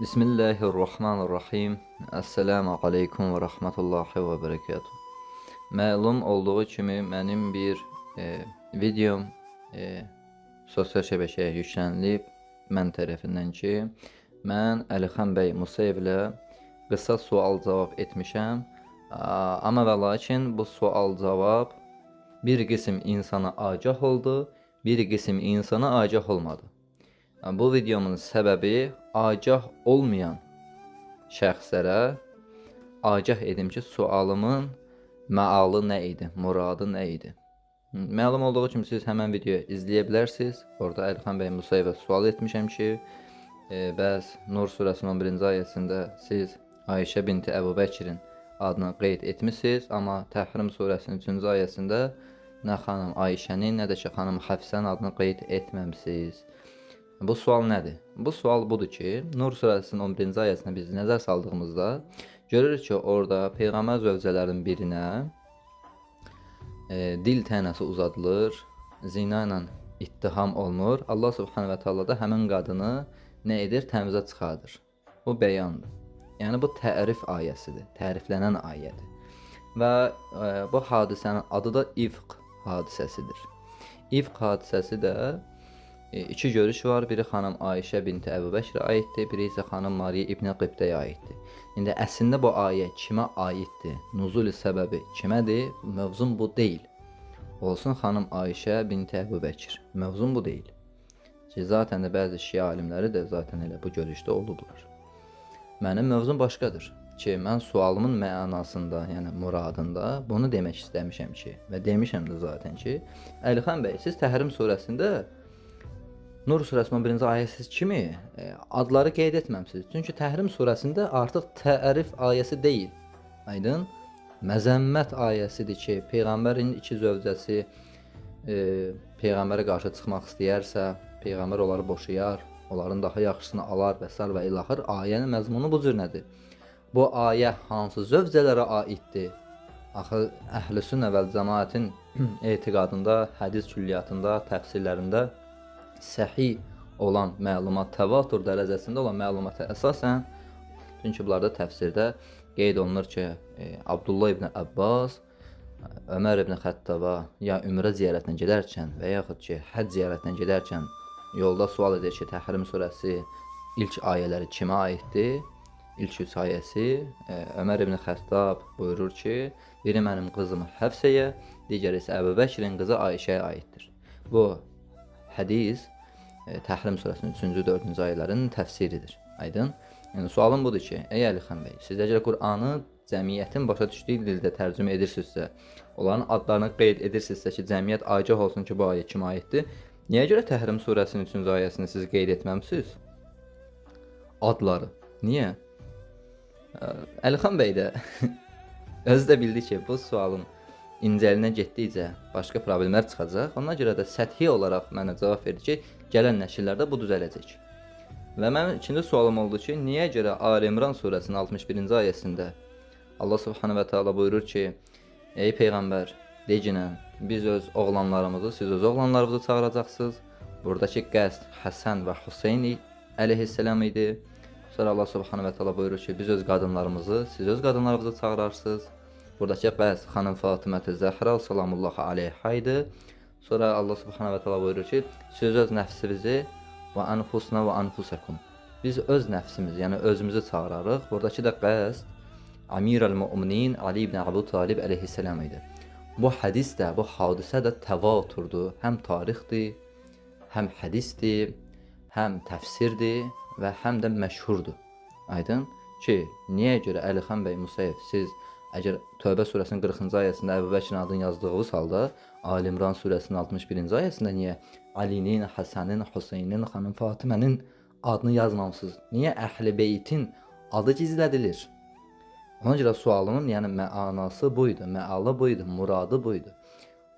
Bismillahirrahmanirrahim. Esselamu aleykum və rəhmətullahi və bərəkatuhu. Məlum olduğu kimi mənim bir videom sosial şəbəkəyə yüklənilib mən tərəfindən ki, mən Əlixan bəy Musayevlə qısa sual-cavab etmişəm. Amma və lakin bu sual-cavab bir qism insana agah oldu, bir qism insana agah olmadı. Bu videomun səbəbi agah olmayan şəxslərə agah edim ki, sualımın məalı nə idi, muradı nə idi. Məlum olduğu kimi siz həmən videoyu izləyə bilərsiniz. Orada Əlixan bəy Musayevə sual etmişəm ki, bəs Nur surəsinin 11-ci ayəsində siz Ayşə binti Əbu Bəkirin adını qeyd etmisiniz, amma Təhrim surəsinin 3-cü ayəsində nə xanım Ayşənin, nə də ki xanım Həfsənin adını qeyd etməmisiniz. Bu sual nədir? Bu sual budur ki, Nur surəsinin 11-ci ayəsinə biz nəzər saldığımızda görürük ki, orada peyğəmbər zövcələrinin birinə dil tənəsi uzadılır, zina ilə ittiham olunur. Allah Subhanahu və Taala da həmin qadını nə edir? Təmizə çıxardır. Bu bəyandır. Yəni bu tərif ayəsidir, təriflənən ayədir. Və bu hadisənin adı da İfq hadisəsidir. İfq hadisəsi də iki görüş var. Biri xanım Ayşə binti Əbu Bəkrə aiddir, biri isə xanım Mariya İbn Qibtəyə aiddir. İndi əslində bu ayə kimə aiddir? Nuzul səbəbi kimədir? Mövzum bu deyil. Olsun xanım Ayşə binti Əbu Bəkir. Mövzum bu deyil. Ki zaten də bəzi şiə alimləri də zaten elə bu görüşdə olublar. Mənim mövzum başqadır. Ki mən sualımın mənasında, yəni muradında bunu demək istəmişəm ki və demişəm də zaten ki, Əlixan bəy, siz Təhrim surəsində Nur surəsinin 11-ci ayəsi kimi adları qeyd etməmisiniz. Çünki Təhrim surəsində artıq tərif ayəsi deyil. Aydın? Məzəmmət ayəsidir ki, peyğəmbərin iki zövcəsi peyğəmbərə qarşı çıxmaq istəyərsə, peyğəmbər onları boşayar, onların daha yaxşısını alar və sair və ilaxır. Ayənin məzmunu bu cür nədir? Bu ayə hansı zövcələrə aiddir? Axı əhl-i sünnə vəl cəmaətin etiqadında, hədis külliyyatında, təfsirlərində səhih olan məlumat, təvatur dərəcəsində olan məlumata əsasən, çünki bunlarda təfsirdə qeyd olunur ki, Abdullah ibn Abbas Ömər ibn Xəttaba ya ümrə ziyarətinə gedərkən və yaxud ki, həcc ziyarətinə gedərkən yolda sual edir ki, Təhrim surəsi ilk ayələri kimə aiddir? İlk üç ayəsi Ömər ibn Xəttab buyurur ki, biri mənim qızım Həfsəyə, digəri isə Əbu Bəkirin qızı Ayşəyə aiddir. Bu hədis Təhrim surəsinin 3-cü, 4-cü ayələrinin təfsiridir. Aydın? Yəni sualım budur ki, ey Əlixan bəy, siz əgər Qur'anı cəmiyyətin başa düşdüyü dildə tərcümə edirsinizsə, onların adlarını qeyd edirsinizsə ki, cəmiyyət agah olsun ki, bu ayə kimə aiddir? Niyə görə Təhrim surəsinin 3-cü ayəsini siz qeyd etməmisiniz? Adları. Niyə? Əlixan bəy də özü də bildi ki, bu sualın incəliyinə getdikcə başqa problemlər çıxacaq. Ona görə də səthi olaraq mənə cavab verdi ki, gələn nəşrlərdə bu düzələcək. Və mənim ikinci sualım oldu ki, niyə görə Ali İmran surəsinin 61-ci ayəsində Allah Subhanahu və Taala buyurur ki, ey peyğəmbər, deginən, biz öz oğlanlarımızı, siz öz oğlanlarınızı çağıracaqsınız. Buradakı qəsd Həsən və Hüseyn əleyhissalam idi. Sonra Allah Subhanahu və Taala buyurur ki, biz öz qadınlarımızı, siz öz qadınlarınızı çağırarsınız. Buradakı qəsd xanım Fatimə Zəhra salamullah aleyha idi. Sonra Allah Subhanahu və Taala buyurur ki, siz öz nəfsinizi və anfusna və anfusakum. Biz öz nəfsimizi, yəni özümüzü çağırarıq. Buradakı da qəsd Amir el-Müminin Ali ibn Əbu Talib əleyhissalam idi. Bu hədis də, bu hadisə də təvaturdur. Həm tarixdir, həm hədisdir, həm təfsirdir və həm də məşhurdur. Aydın ki, niyə görə Əlixan bəy Musayev siz əgər Tövbə surəsinin 40-cı ayəsində Əbu Bəkirin adını yazdığınız halda Ali İmran surəsinin 61-ci ayəsində niyə Alinin, Həsənin, Hüseynin, xanım Fatimənin adını yazmamısınız? Niyə Əhl-i Beytin adı gizlədilir? Ona görə sualımın, yəni mənası buydu, məalı buydu, muradı buydu.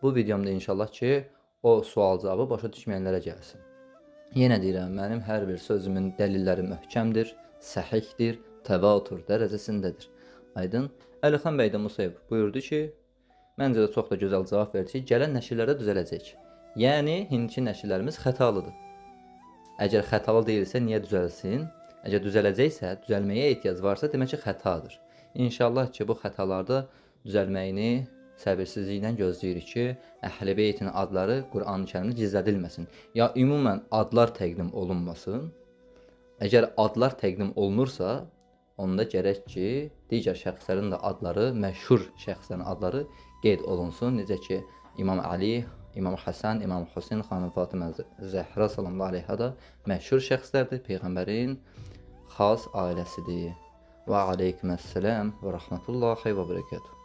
Bu videomda inşallah ki, o sual cavabı başa düşməyənlərə gəlsin. Yenə deyirəm, mənim hər bir sözümün dəlilləri möhkəmdir, səhihdir, təvatur dərəcəsindədir. Aydın? Əlixan bəy də Musayev buyurdu ki, məncə də çox da gözəl cavab verdi ki, gələn nəşrlərdə düzələcək. Yəni indiki nəşrlərimiz xətalıdır. Əgər xətalı deyilsə niyə düzəlsin? Əgər düzələcəksə, düzəlməyə ehtiyac varsa, demək ki, xətadır. İnşallah ki, bu xətalarda düzəlməyini səbirsizliklə gözləyirik ki, Əhl-i Beytin adları Qur'an-ı Kərimdə gizlədilməsin. Ya ümumən adlar təqdim olunmasın. Əgər adlar təqdim olunursa, onda gərək ki, digər şəxslərin də adları, məşhur şəxslərin adları qeyd olunsun. Necə ki, İmam Ali, İmam Həsən, İmam Hüseyn, xanım Fatimə Zəhra salamullah aleyha da məşhur şəxslərdir. Peyğəmbərin xas ailəsidir. Və aleyküməssalam və rəhmətullahi və bərəkətuhu.